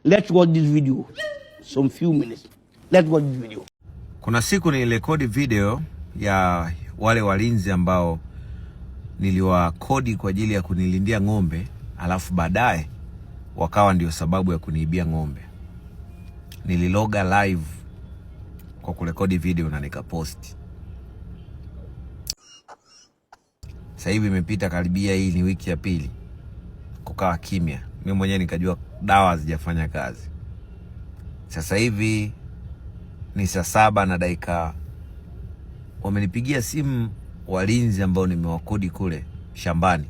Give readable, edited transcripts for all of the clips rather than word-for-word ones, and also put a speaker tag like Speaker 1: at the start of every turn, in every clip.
Speaker 1: Let's watch this video. Some few minutes. Let's watch this video.
Speaker 2: Kuna siku nilirekodi video ya wale walinzi ambao niliwakodi kwa ajili ya kunilindia ng'ombe, alafu baadaye wakawa ndio sababu ya kuniibia ng'ombe. Nililoga live kwa kurekodi video na nikaposti. Sasa hivi imepita karibia, hii ni wiki ya pili, kukawa kimya. Mimi mwenyewe nikajua dawa hazijafanya kazi. Sasa hivi ni saa 7 na dakika, wamenipigia simu walinzi ambao nimewakodi kule shambani,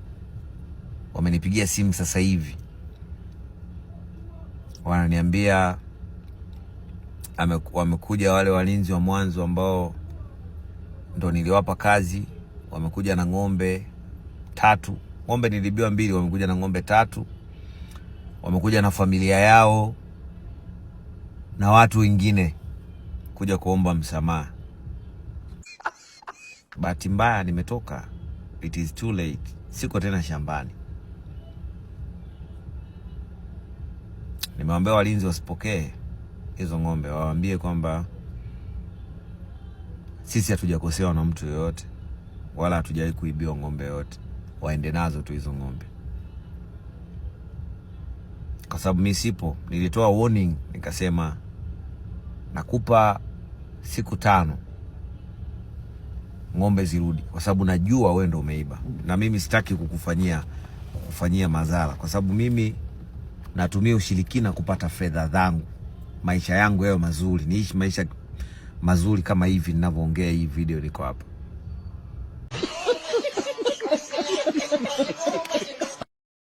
Speaker 2: wamenipigia simu sasa hivi wananiambia wamekuja wale walinzi wa mwanzo ambao ndo niliwapa kazi, wamekuja na ng'ombe 3. Ng'ombe nilibiwa 2, wamekuja na ng'ombe 3, wamekuja na familia yao na watu wengine kuja kuomba msamaha. Bahati mbaya nimetoka, it is too late, siko tena shambani. Nimewaambia walinzi wasipokee hizo ng'ombe, waambie kwamba sisi hatujakosewa na mtu yoyote wala hatujawahi kuibiwa ng'ombe yoyote, waende nazo tu hizo ng'ombe, kwa sababu mimi sipo. Nilitoa warning nikasema nakupa siku 5 ng'ombe zirudi, kwa sababu najua wewe ndio umeiba na mimi sitaki kukufanyia madhara, kwa sababu mimi natumia ushirikina kupata fedha zangu, maisha yangu yawe mazuri, niishi maisha mazuri kama hivi ninavyoongea hii video niko hapa.